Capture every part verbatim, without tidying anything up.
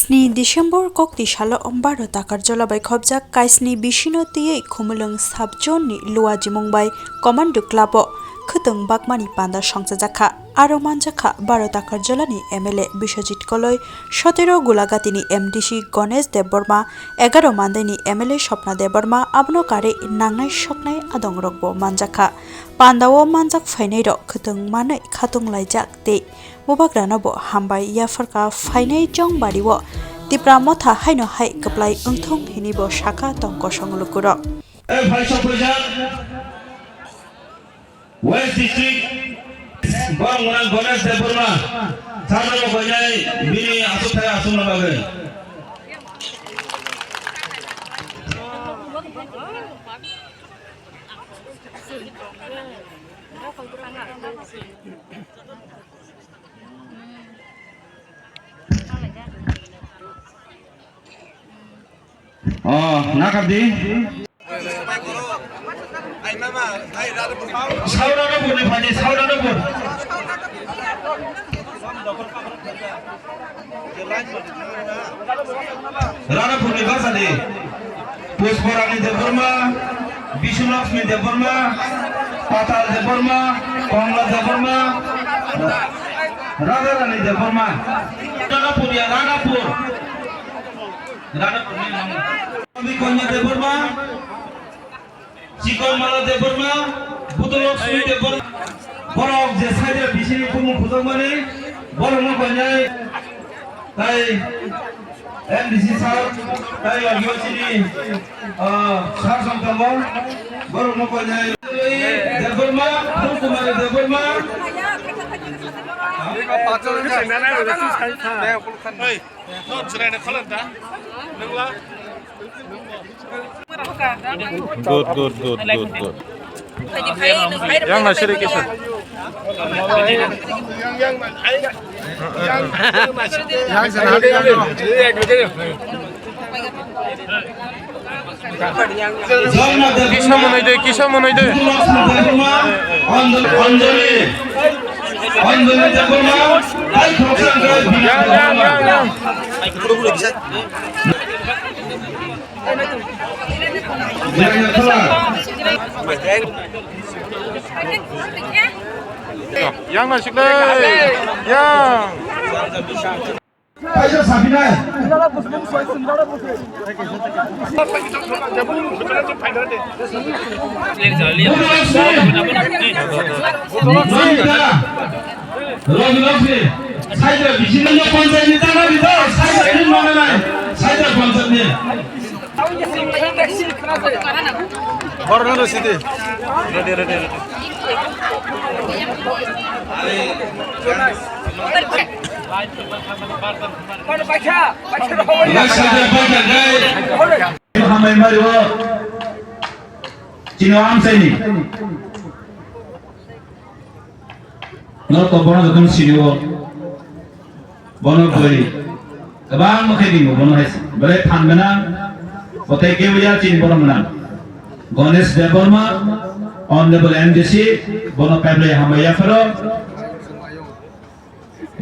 Sni December kokti salo Baro Takarjala bai khopjak kaisni bisino twiwi Khumulwng sub-zone ni Luajimung bai Commando Club o khwtwng bakmani panda songchajakha. Aro manjakha Baro Takarjala ni M L A Biswajit Koloi, sotero Gulagati ni M D C Ganesh Debbarma, egaro Mandai ni M L A Swapna Debbarma, abono karwi nangnai soknai adongrokbo manjakha. Pandao manjak phainairok khwtwng manwi khatung laijak tei Bubagrano bo hambai yapharkha phainai chongbari o Tipra Motha haino hai kwplai wngthung hinwi bo sakha tong kosong lukurok. Phai sokphaijak West District, borok mwnang Ganesh Debbarma, sajalo koinai bini aswk thai aswkna bagwi. Oh, nakap di. Saudara pun ni pani, saudara pun. Ranapurni bwsadi Pushparani Debbarma, Biswalakshmi Debbarma, Patal Debbarma, Komla Debbarma, Radharani Debbarma. Ranapurya Ranapur. Ranapurni Kanya Debbarma. Chikon Mala Debbarma, Budolok Sui Debbarma, borok je saida bisini bumung pujakmani, borokno koinai, tai M D C sir, tai logio chini, ah, sir song tongo, borokno koinai. Debbarma, Phukumari Debbarma. Good, good, good, good, good. Yang na siri kisa. Yang sana hari yang no. Kisa monoi de, kisa monoi de. Anjali, Anjali Debbarma, tai khoroksa wngkha. Yang, yang, yang, yang. Yang na sikle, yang. Kaisa sapinai. Ravi Lakshmi, saida bising no panchayat ni tana di to, saida ni mana nai, saida panchayat ni. Borno no sidi. Ready, ready, ready. Hambai mari o. Chini o amchaini. Norok to bono jotono sini o. Bono bwrwi kwbangma khe ringo, bono hai belai phan gwnang. Bo tei kebo ya chini borok gwnang. Ganesh Debbarma, Honorable M D C, bono kaibrwi hambai yapharo.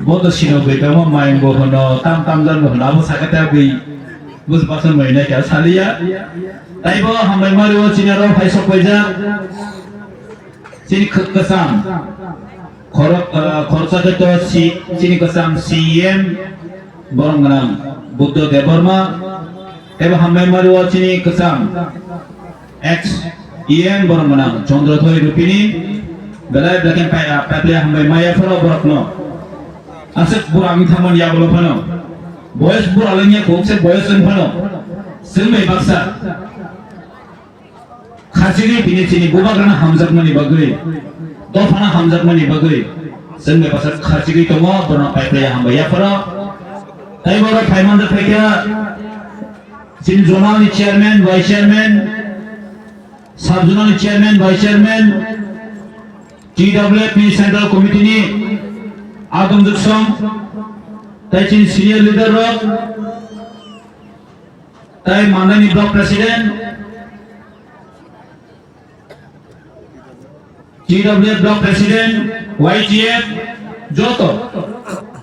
Bo to sino gwi tongma mayung bo hono, tam tam jan bo hono, abo sakha ta gwi bus basan mai nai kha saliya. Taibo hambai mari o chini aro phai sok paijak. Chini khwk kwcham, khorok, ah, khoroksa khe to si, chini kwcham C E M, borok gwnang Buddha Debbarma, teibo hambai mari o chini kwcham, ex E M borok gwnang Chandra Thoi Rupini, belai belai khe pai, ah, pai, pai hambai maya phano borokno. Aswk bura wng thangmani yagulo phano. Boyes bura lengya kok se boyes wng phano. Chwng bai baksa. Khachigwi bini chini bubagrano hamjakmani bagwi, dophano hamjakmani bagwi, chwng bai bwswk khachigwi tongo, borokno pai phlaiya hambai yapharo. Tei borok phai manjak phaikha chini zonal ni chairman, vice chairman, sub zonal ni chairman, vice chairman, T W F ni central committee ni adong juksong, tei chini senior leader rok, tei Mandai ni block president, T W F block president, Y T F, joto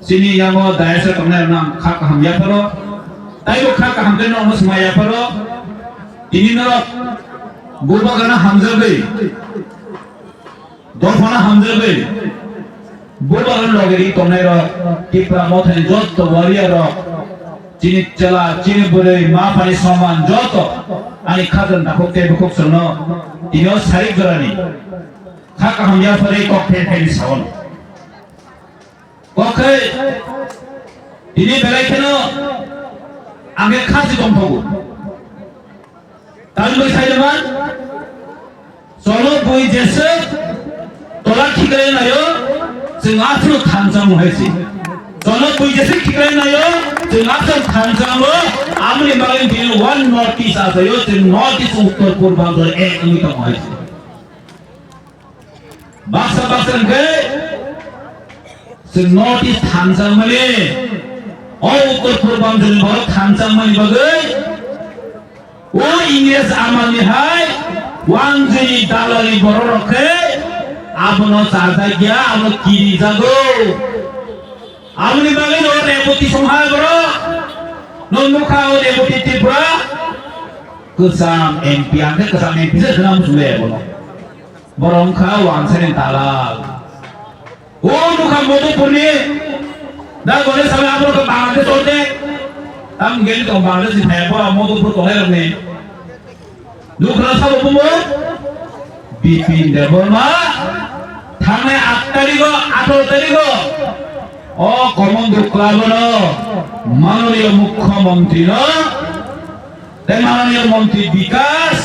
chini yango dayas o tongnai rok no ang kha kaham yapharo. Taibo kha kaham khe norokno swmai yapharo, tini norok bubagrano hamjagwi, dophano hamjagwi, bubagrano loge ri tongnairok, Tipra Mothani jotto warrior rok, chini chwla, chini bwrwi, ma phani soman joto ani khajani takhuk tei bukhuk chwngno tini o sarik jorani kha kaham yapharwi kok pher pherwi saono. Kok khe tini belai kheno ang khe khasi tongthogo. Tamni bagwi sai naman, chwla bui jeswk tola khiklai naio, chwng aswk thansa wng hai se. Chwla bui jeswk khiklai naio, chwng aswk thansa wng, aboni bagwi tini one North East achaio, chwng North East Uttor Purbanchal ek wngwi tongo hai se. Baksa baksa hwnkhe chwng North East thansa mani, o Uttor Purbanchal ni borok thansa mani bagwi o Ingres amal ni hai wanjwi dalal ni borok rok khe abono chajak ya, abono kiri jago. Aboni bagwi no Reboti songha borok. No nukha o Reboti Tripura. Kwcham M P, ang khe kwcham M P se khna muchung le bono. Borok wngkha wansani dalal. O nukha Madhupurni. Da gole sabai aboro khe Bangladesh orde. Tam gel to Bangladesh ni thaya bo Madhupur tongnai rokni. Nukha sabo bumo Bipin Debbarma thangnai aat tarigo, atharo tarigo o Komondro Club no manoniyo Mukhyamantri no tei manoniyo Mantri Bikas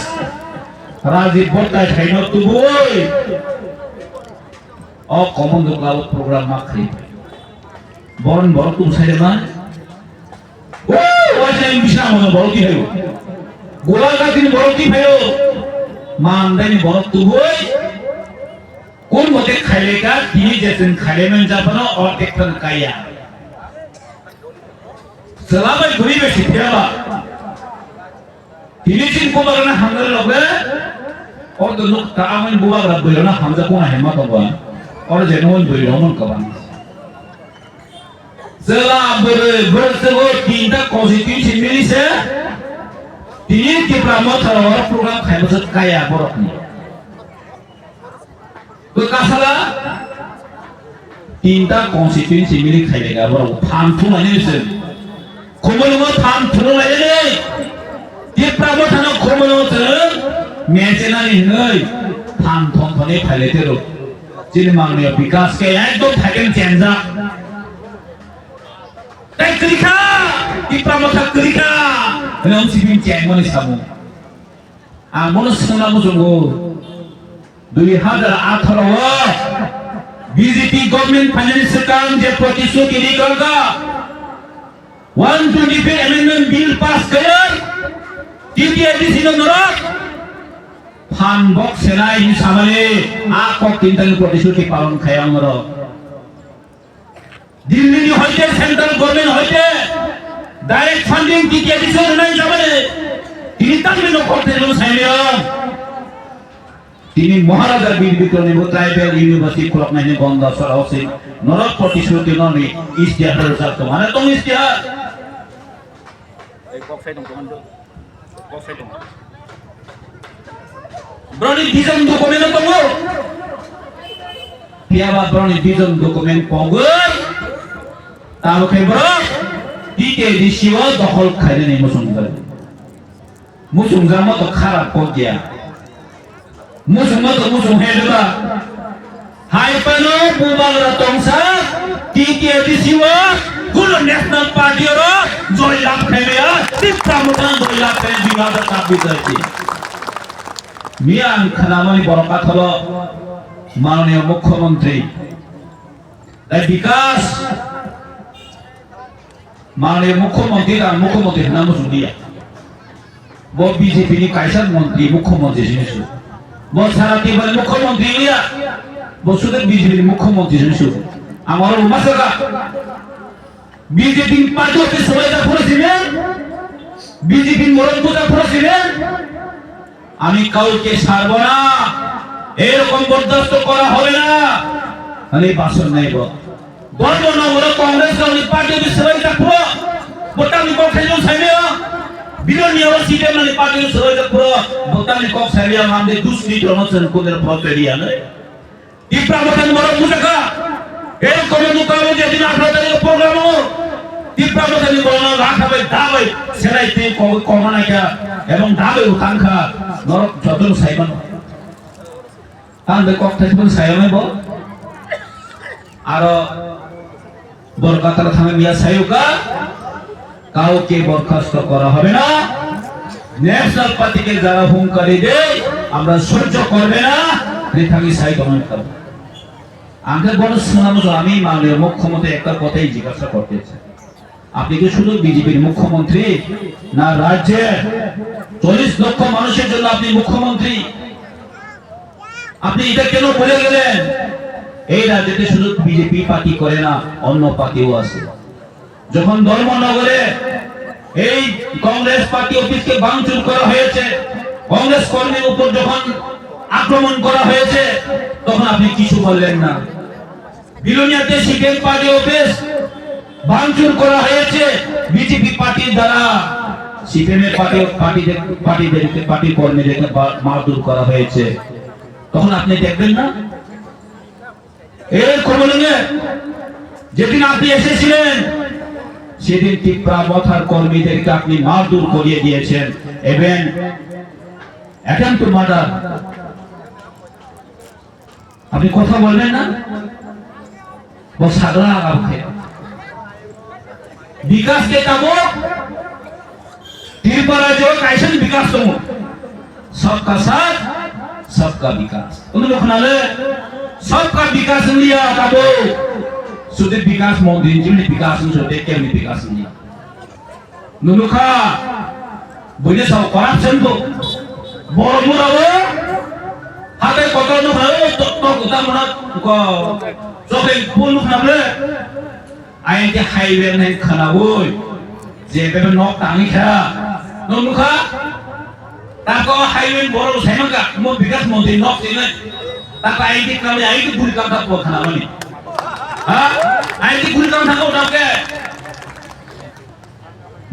Rajiv Bhattacharya no tubui o Komondro Club program ma khlai. Boron borok tubusai de man. O, waisa ni bisa mono borok ti phaio. Golaghat ni borok ti phaio. Mandai ni borok tubui. Kun mote khaileka, tini je chwng khailai man japano, o tekton kaya. Chwla bai bwrwi bai si phiya ba. Tini chini bubagrano hamjak rok le, o to nuk ta amoni bubagra bwrwi rano hamjak kuna hema tongo. Oro je nungni bwrwi rok mon kabang. Chwla bwrwi bwrwi sego tinta constituency mili se, tini Tipra Motha rok program khaima se kaya borok ni. Bwkha sala tinta constituency mili khailai ga borok phan thumani se. Khumulwngo phan thumlaini. Tipra Mothano khumulwngo se mechenani hinwi phan thon thoni khailai tero. Chini mangni Bikas ke ekdom thaiken chenjak. Tei kwrwikha, Tipra Motha kwrwikha. Hwnwi sibin chengmani samung. Ang bono swngna muchungo, dui hazar atharo o B J P government phainani swkang je protishruti ri kha, one twenty-five amendment bill pass khaiyar, T T A D C no norok phan bok senai hinwi samani a kok tintani protishruti palon khaiya norok. Delhi ni hoite, central government hoite direct funding T T A D C rwnai jabani. Tini tamni no korte no saimyo. Tini Maharaja Bir Bikram ni bo tribal university khuloknai ni bondo sora hosi norok protishruti no ni istihar rwjak tong. Ano tong istihar. Ei kok sai tong tong. Broni vision document o tongo. Phiya ba broni vision document pogwi tamo khe borok T T A D C o dokhol khainani muchungjak. Muchungjak mo to kharap kok ya. Muchung ma to muchung he diba? Hai phano bubagra tongsa T T A D C o kuno National Party oro joy lab khaimaya, Tipra Motha joy lab khaimaya dui hazar chabbish bai. Miya ang khnamani borok kathalo mananiya Mukhyamantri. Tei Bikas, mananiya Mukhyamantri, ang Mukhyamantri hwnna muchung liya. Bo B J P ni kaisa montri, Mukhyamantri sini su. Bo sara Tripura ni Mukhyamantri liya. Bo sudu B J P ni Mukhyamantri sini su. Ang oro bo ma saka. B J P ni party office sobai ta phuro sini. B J P ni morok buja phuro sini. আমি কাউকে ছাড়বো না, এরকম বরদাস্ত করা হবে না। Ani basor nai bo. Dharma nongoro Congress rokni party office sobai ta phuro. Bo tamni kok khaijak saimeo. Bidon ni oro C P M ni party ni soro je puro botani kok saria mande dus ni jono sen kundera puro peri ane. Tipra Motha ni borok bujaka. Ei kono duka o je din atharo tarik program o. Tipra Motha ni borok na rakha bai da bai serai te ko ko mana kya ebong da bai utang kha norok joto sai mano. Ang de kok thai pun sai mai bo. Aro Borkatara thangwi miya sayuka, কাউকে বরখাস্ত করা হবে না। ন্যাশনাল পার্টিকে যারা হুঙ্কারি দেয়, আমরা সহ্য করবে না। Ri thangwi sai tongmani kabo. Ang khe bono swnamo, ami manliya mukhyamantri ekta kotai jigyasa korte chai. আপনি কি শুধু বিজেপির মুখ্যমন্ত্রী, না রাজ্যের চল্লিশ লক্ষ মানুষের জন্য আপনি মুখ্যমন্ত্রী? আপনি এটা কেন ভুলে গেলেন? এই রাজ্যতে শুধু বিজেপি পার্টি করে না, অন্য পার্টিও আছে। যখন ধর্মনগরে এই কংগ্রেস পার্টি অফিসকে ভাঙচুর করা হয়েছে, কংগ্রেস কর্মীর উপর যখন আক্রমণ করা হয়েছে, তখন আপনি কিছু বললেন না। বিলোনিয়াতে সিপিএম পার্টি অফিস ভাঙচুর করা হয়েছে বিজেপি পার্টির দ্বারা। সিপিএম এর পার্টি, পার্টিদের, পার্টিদেরকে, পার্টির কর্মীদেরকে বা-, মারধর করা হয়েছে। তখন আপনি দেখবেন না? এর খবর নিয়ে যেদিন আপনি এসেছিলেন, সেদিন তিপ্রা মথার কর্মীদেরকে আপনি মারধর করিয়ে দিয়েছেন এবং attempt to murder। আপনি কথা বলবেন না? Bo sagla agam khe. Bikas khe tamo Tripura jo kaisa ni bikas tongo. Sabka saath, sabka bikas. Ono khna le sabka bikas ni ya tamo. Sudhi bikas montri ni bikas ni sudhi kemni bikas ni ya. Nunukha, buini sao corruption bo. Borok mura bo, hatai kotor nukha, o tok tok uta muna ko, chokhai bo nukha bre. Aini highway nai khana boi, je bebe nok tangi kha. Nunukha, tako highway borok sai mangka, mo bikas montri nok sini. Tako aini kami, aini buri kam tak bo khana mani. Ha? Aini buri kam tak bo tak ke.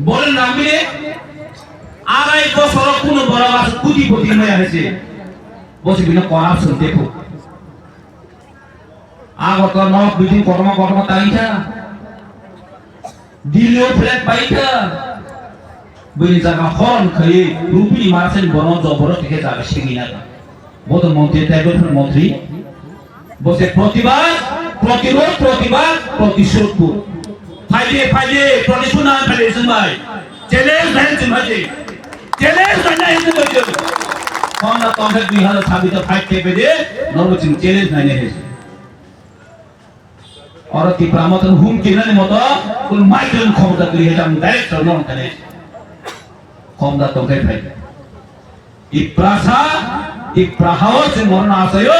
Bole nangmini arai bosoro kuno borok aswk kutipoti wngmaya hai se. Bo se bini corruption tepuk. Agartala nok building kotorma kotorma tangkha. Delhi o flat paikha. Bini jaga horon khaiwi rupini marasani bono joboro tikhe jaga sengina ta. Bo to montri, tribal montri. Bo se protibad, protirod, protibad, protishodh bo. Phaidi, phaidi, protishod na phaidi chwng bai. Challenge nai chwng phaidi. Challenge nai nai chwng phaidi. Honna tongkhe dui hazar chabbish ta fight khe phaidi, norbo chwng challenge nai nai hai. Oro Tipra Motha ni humki nani moto, kun mai kun khomta twi hejam direct chwng nong thani. Khomda tongkhe phai. Tiprasa, Tipra hao chwng morna asayo,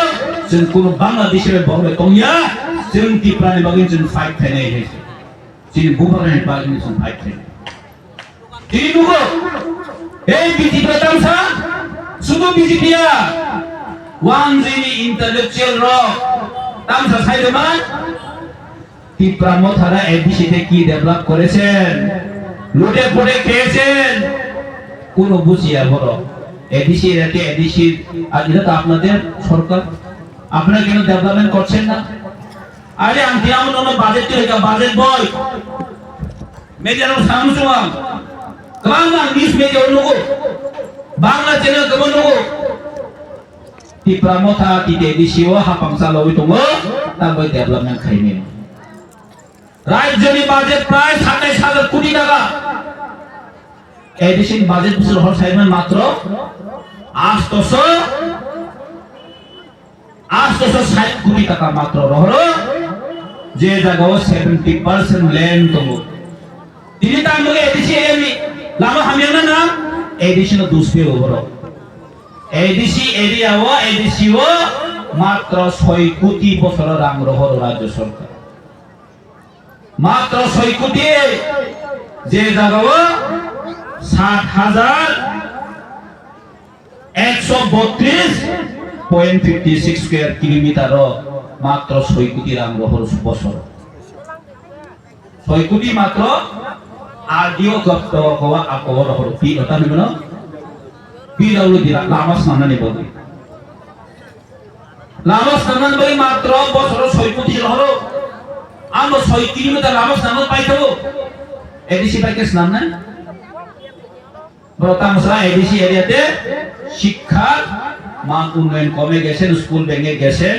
chwng kunu Bangladesh bai borok bai tongya, chwng Tipra ni bagwi chwng fight khainai hai. Chini bubagra ni bagwi chwng fight khainai. Tini nugo, ei B J P tamsa, sudu B J P ya, wang jini intellectual rok, tamsa sai de man, Tipra Mothara A D C তে কি ডেভেলপ করেছেন, লুটে পুটে খেয়েছেন, কোনো বুঝিয়া বলো। A D C এরা কি A D C, আর এটা তো আপনাদের সরকার, আপনারা কেন ডেভেলপমেন্ট করছেন না? আরে আমি দিলাম অন্য বাজেট তৈরি, বাজেট বই, মিডিয়ার সামনে শুনলাম, গ্রামার নিউজ মিডিয়া অন্য, বাংলা চ্যানেল কেমন নেব? Tipra Motha tite A D C o hapang chalogwi tongo, tangwi development khaimani. Rajyoni budget prai satais hajar koti taka. A D C ni budget bwswk hor saiman matro astoso, astoso sait koti taka matro rohoro, je jagao seventy percent land tongo. Tini tangwi A D C area ni lama hamyang na na, A D C no duspe oboro. A D C area o, A D C o matro soi koti bosoro rang rohoro rajyo sorkar. Matro soi koti, je jagao sat hajar ekso botris point fifty six square kilometer o matro soi koti rang rohoro bosoro. Soi koti matro Adio kop to ko wa ako ro horo pi ota ni mano. Pi lo di lama snamna ni bo. Lama snamna ni bo matro bosoro soi kuti lo horo. Amo soi kilometer lama snamna pai to. A D C pai ke snamna. Bro, tamo sa A D C area te শিক্ষার মান উন্নয়ন কমে গেছে, স্কুল ভেঙে গেছে,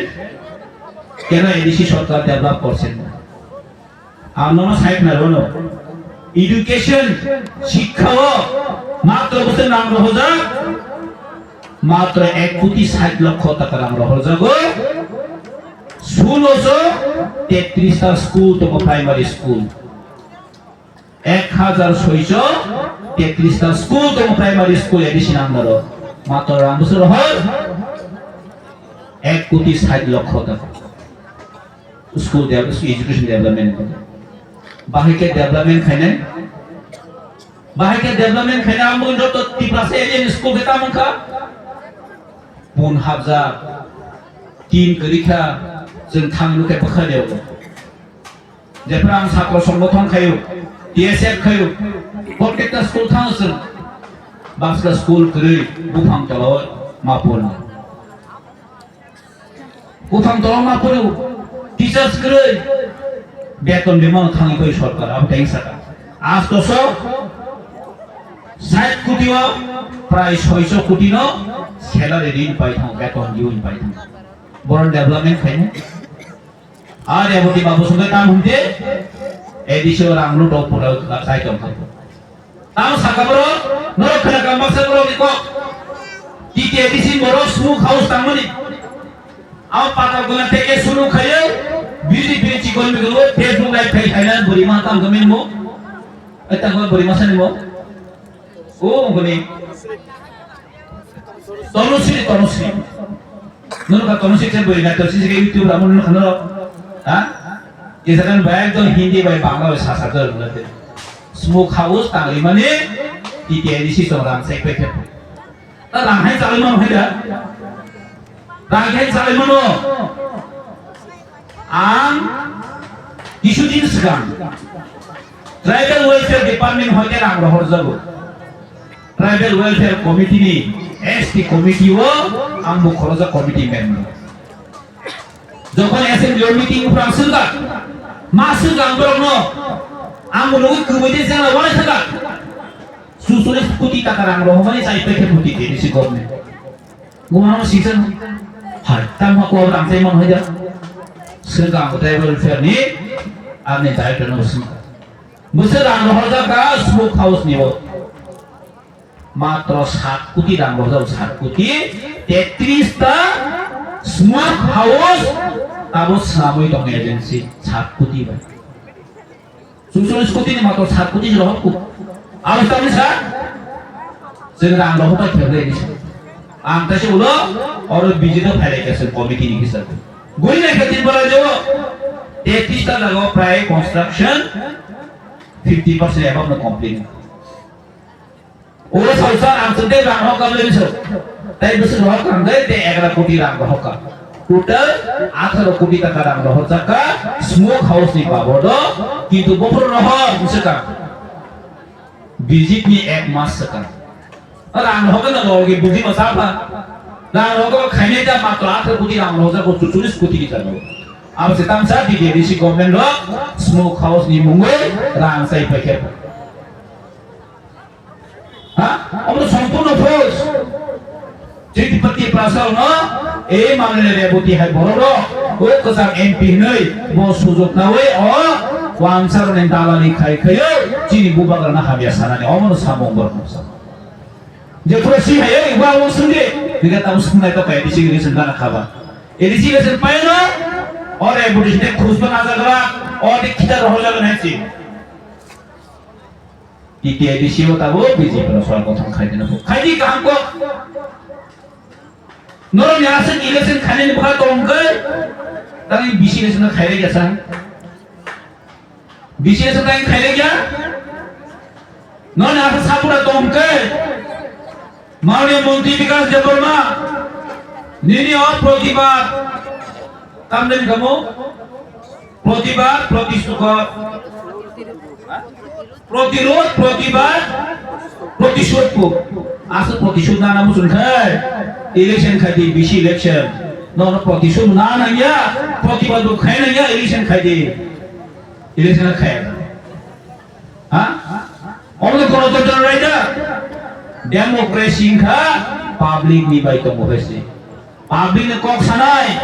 কেন A D C সরকার ডেভেলপ করছেন না? Ang nono sai khna rwno, education, শিক্ষা o matro bwswk rang rohorjak, matro এক কোটি ষাট লক্ষ টাকা rang rohorjago, ষোলোশো তেত্রিশটা স্কুল tongo, প্রাইমারি স্কুল. এক হাজার ছয়শো তেত্রিশটা school tongo, primary school A D C ni under o. Matro rang bwswk rohor এক কোটি ষাট লক্ষ টাকা. School dev-, education development. Bahai khe development khainai. Bahai khe development khainai, amo joto Tiprasa area ni school khe tamo wngkha. Pun habjak, tin kwrwi kha, chwng thang nukhe bwkha de. Jephra ang satro songgothon khayo, T S F khayo, protekta school thango chwng. Baksa school kwrwi buphang tolao ma porno. Buphang tolao ma porno, teachers kwrwi beton bemano thangwi koi sorkar, abo tei saka. Astoso sait koti o prai soiso koti no salary rin pai thango, beton diwi pai thango. Boron development khaino. Are abo di babu sungke tam hunte, A D C o rang lu dok pura sai tong kha. Tam saka boro, norok khna kam baksa boro di kok. T T A D C boro smoke house tangmani. Am pata guna teke sunu khaye, B J P chikon mi gulu, Facebook live khai khai na buri ma tam gamin mo. Eta guna buri ma sani mo. O guni. Tonusri, Tonusri. Nunu ka Tonusri chen bui na Tonusri ke YouTube ramun nunu khano. Ha? Kisakan bai ekdom Hindi bai Bangla bai sasa to nunu te. Smoke house tangri mani T T A D C song rang sai pe khe. Ta rang hai chalai mano hai da. Rang hai chalai mano. Ang kisu din swkang Tribal Welfare Department hoite rang rohor jago. Tribal Welfare Committee ni S T committee o ang bo khorojak committee member. Jokhon assembly o meeting upra ang swngkha, ma swngkha ang borok no, ang bo nugwi kwbwi de jengla wanai thangkha. Susulis koti taka rang rohormani chai paikhe muti de nisi government. Gumano sisang. Hai, tamo ko rang sai man hoida. Swngkha ang tribal welfare ni, ani director no swngkha. Bwswk rang rohorjak ka smoke house ni bo. Matro sat koti rang rohorjak, sat koti. Tetris ta smoke house tabo swnamwi tong agency sat koti bai. Susulis koti ni matro sat koti rohor ku. Abo tamo sa? Chwng rang rohor bai kheble ni sa. Ang ta se ulo oro B J P phailai ka se committee ni hisab. Guri na khe tin bara jo. Tetris ta jaga prai construction fifty percent above no complete. Oro salsa ang sende rang hokam le biso. Tai biso rohor kang dai te egaro koti rang rohor kang. Total atharo koti taka rang rohor jaka smoke house ni babodo, kintu bopor rohor biso kang. B J P ni ek mas swkang. Rang rohor na logi buji ma sapa. Rang rohor khaine ja matro atharo koti rang rohor jako chuchulis koti ni jaka. Abo se tamsa T T A D C government rok smoke house ni mungwi rang sai paikhe. Ha? Omo sompurno false. Jitipati Prasad no, e manle Reboti hai borok rok, o kwcham M P hinwi, bo sujok nawi, o, wansar ni dalali khai khai, chini bubagra na hamya sanani, omo no samung borok no sa. Je pura si hai, wa wong sunde, diga tam sunai to kai, disi gini sendana khaba. E disi gini sen payo no, o Reboti sinde khusba na jagra, o di kita roho jagra nai si. T T A D C o tabo B J P no sorkar gotong khai dina bo. Khai di kaham ko. Norok ni aswk election khainani bwkha tong khe, tangni B C election khai rega sa. B C election tangni khai rega. Norok ni aswk sapura tong khe. Mananiya Montri Bikash Debbarma, nini o protibad, tamden kamu, protibad, protistukha. Protirod, protibad, protishod po. Aswk protishod nana muchung khai. Election khai di, bisi election. Nono protishod na nangya, protibad bo khai nangya, election khai di. Election khai. Ha? Only kono to rai da. Democracy kha public ni bai tongo hai se. Public ni kok sanai,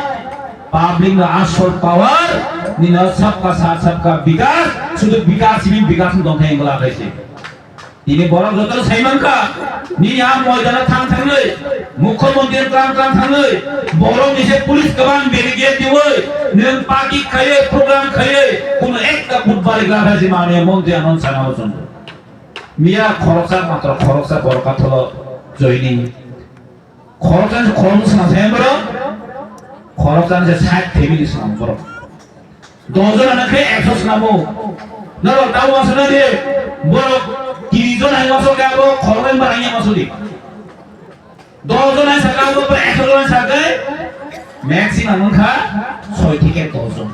public ni asol power, nino sabka saath sabka bikas, sudu bikas ni bikas ni dongthai wngla kaise. Tini borok joto sai mankha, nini a moidana thang thangnai, mukhyamantri tlang tlang thangnai, borok ni se police kwbang barricade diwi, nwng party khaiwi, program khaiwi, kuno ekta vote bari wngla kaise manya montri anon sana ochon. Miya khoroksa matro khoroksa borok katholo joining. Khoroksa se khoroksa swnam se borok. Khoroksa se sait family swnam borok. Dos jon ana khe ekso swnamo. Norok tamo masuk na de. Borok tris jon ai masuk ke abo khoroksa barang ya masuk di. Dos jon ai saka abo ekso jon ai sakai. Maximum wngkha soi theke dos jon.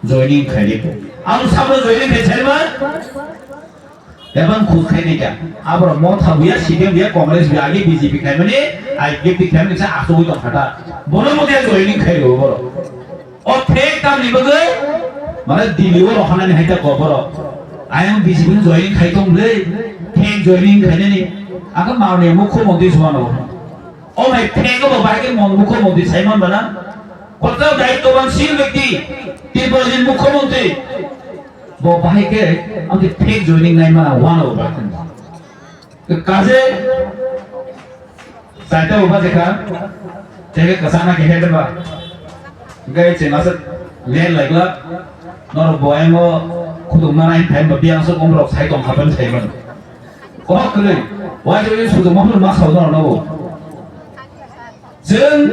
Joining khaidi. Ang sabro joining khai saima. Ebang khus khai nai kya? Abro Motha buya, C P M buya, Congress buya, age B J P khai mani, I P F T khai mani, sa asugwi tong khata. Bono mote joining khai rw boro. O fake tamni bagwi, mane Delhi o rohonani hai ta ko boro. Ayang B J P ni joining khai tong ble, fake joining khai nani. Aka mauni mukhyamantri suano. O mai fake bo bai ke mon mukhyamantri sai man bana. Koto daitwban sil byakti, Tripura ni mukhyamantri. Bo bahai khe, ang khe fake joining nai mana, one hour bahai khe. Kaje, saita uba jekha, tege kasana khe hede ba. Gai che masa len lagla, nor bo aymo khuduk na nai thai ba biang sok omrok sai tong khapan sai man. Kok kre, wajib suduk mahmud ma sao no no. Chwng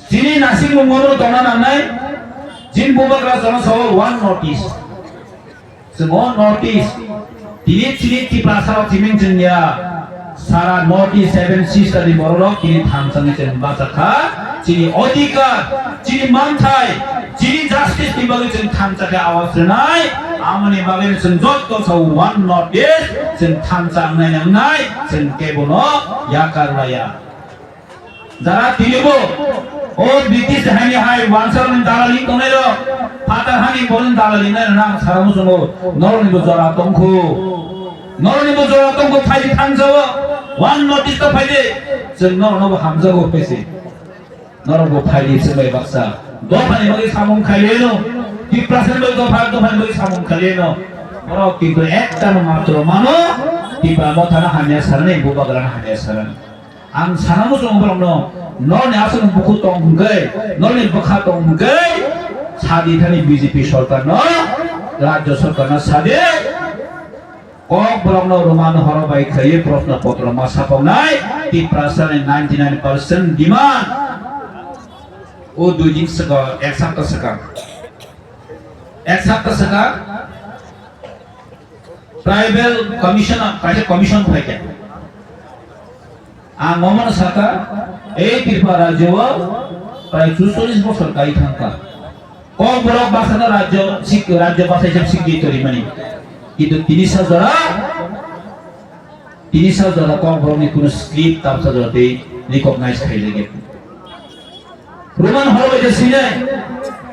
chini nasing mungmano tongna nangnai, jin bubagra jono sao one notice. Chwng o notice, tini chini Tiprasa rok chiming chwngya, sara notice seven sister ni borok rok tini thamsani chwng bachakha, chini odhikar, chini manthai, chini justice ni bagwi chwng thamsa khe awas rwnai, amoni bagwi chwng jotto sao one notice, chwng thamsa wngnai nangnai, chwng kebono yakar laya. Jara tinibo o British haini hai wansarni dalali tongnai rok, phatar hani borokni dalali nai rok nang sara muchungo norokni bo jora tongkhu. Norokni bo jora tongkhu phaidi thangjao. One notice to phaidi. Chwng norokno bo hamjago pesi. Norok bo phaidi chwng bai baksa. Dophani bagwi samung khaileno. Tiprasani bagwi dopha, dophani bagwi samung khaileno. Borok kintu ekta no matro mano. Tipra mothano hamya sarani, bubagrano hamya sarani. Ang sana muchung borokno, norni aswk bukhuk tong hwnkhe, norni bwkha tong hwnkhe, sadi thani B J P sorkarno, rajyo sorkarno sadi, kok borokno Roman horo bai khlaiwi proshno potro ma sapoknai, Tiprasani ninety nine percent demand. O dui din swkang, ek sapta swkang. Ek sapta swkang. Tribal Commission, kaisa commission phaikha. Ang omono sakha, ei Tripura rajyo o prai chuchollish bosor kai thangkha. Kokborok bwsano rajyo sik-, rajyo bwsai jab sikdi torimani. Kintu tini sajora, tini sajora Kokborokni kunu script tabsa jora tei recognize khailaiya. Roman horo bai sinai,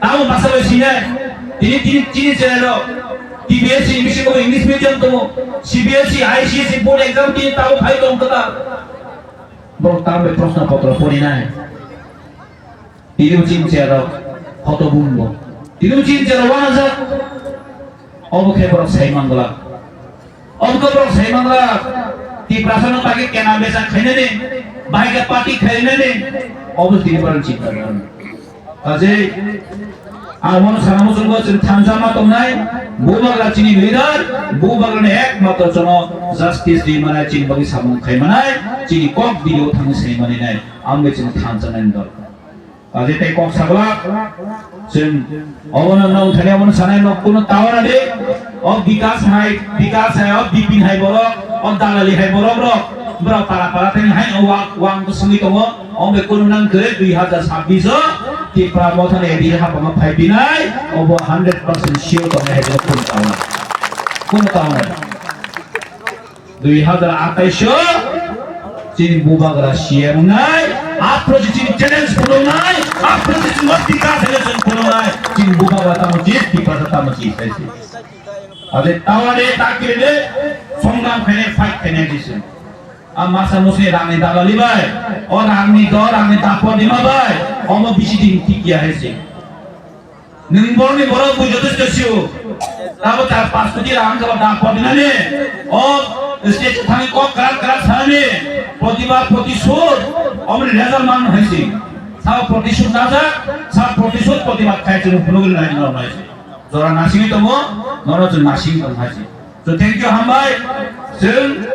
tamo basa bai sinai, tini, tini, tini channel rok, T B S C, English, English medium tongo, C B S E, I C S E board exam tini tamo phai tong kata. Borok tamo bai proshno potro pori nai. Tini bo chini channel rok, hoto bumbo. Tini bo chini channel wana jak. Obo khe borok sai mangla. Obo khe borok sai mangla. Tiprasano bagwi kena besa khainani, bahai khe party khainani, obo tini borok chinta nang. Kaje, ang mono sana muchungo chwng thansa ma tongnai, bubagra chini leader, bubagrani ekmatro jono justice ri manai, chini bagwi samung khai manai, chini kok dilo thangwi sai manai nai, ang bai chwng thansa nai dorkar. Kaje tei kok saglak, chwng obono nwng thani obono sanai no kuno tawana de, o bikas hai, bikas hai, o bipin hai borok, o dalali hai borok rok, borok para para thani hai o wak, wang ko sungwi tongo, o be kuno nang khe dui hazar sabbish o, Tipra mothani A D C hapang phai binai, obo hundred percent sure tongnai hai borok kuno tawana. Kuno tamo. Dui hazar atais o chini bubagra C M wngnai, aphuru se chini challenge phunuknai, aphuru se chini bikas election phunuknai, chini bubagra tamo chis, Tiprasa tamo chis, hai se. Ade tawade takirede songram khaine fight khaine jisung. A masa musi rangni dalali bai, o rangni do rangni dapor dima bai, omo bisi din tikya hai se. Nwng borokni borok bui jotosto sio. Tabo char pas koti rang kabo da pordinani. O stage thani kok krak krak sanani. Protibad protisud. Omni result man hai si. Sa protisud najak, sa protisud protibad khai chwng phunugwi nai nai si. Jora nasingwi tongo, noro chwng nasing tong hai si. So thank you hambai. Chwng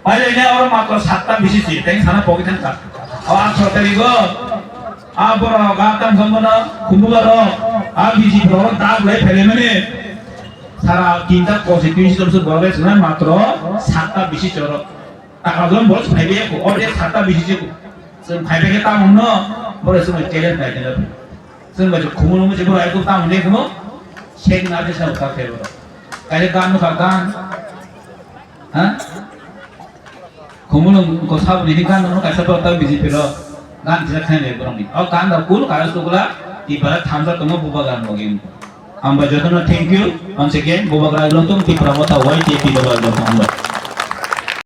Pailai ne oro matro satta bisi si, teng sana pogi thang kha. O athro tarigo, a borok, a tam sambono, khumbuga rok, a bisi borok dak lai phele mani. Sara tinta constituency jom sur borok lai suna matro satta bisi choro. Taka jom bol phaibe ko, ode satta bisi si ko. Sung phaibe ke tam no, bole sung challenge phai kena. Sung ba khumulung si borok ai ko tam ne ko, sek na de sa ka phele. Kaje dan no ka dan. Ha? Khumulung ko saboni ni gan no kaisa to ta B J P ro gan kisa khainai borok ni. O gan da kul kaya sugla ti bara thamsa tongo bubagra mogi. Amba jotono thank you once again bubagra lotung Tipra Motha Y T P bubagra lotung amba.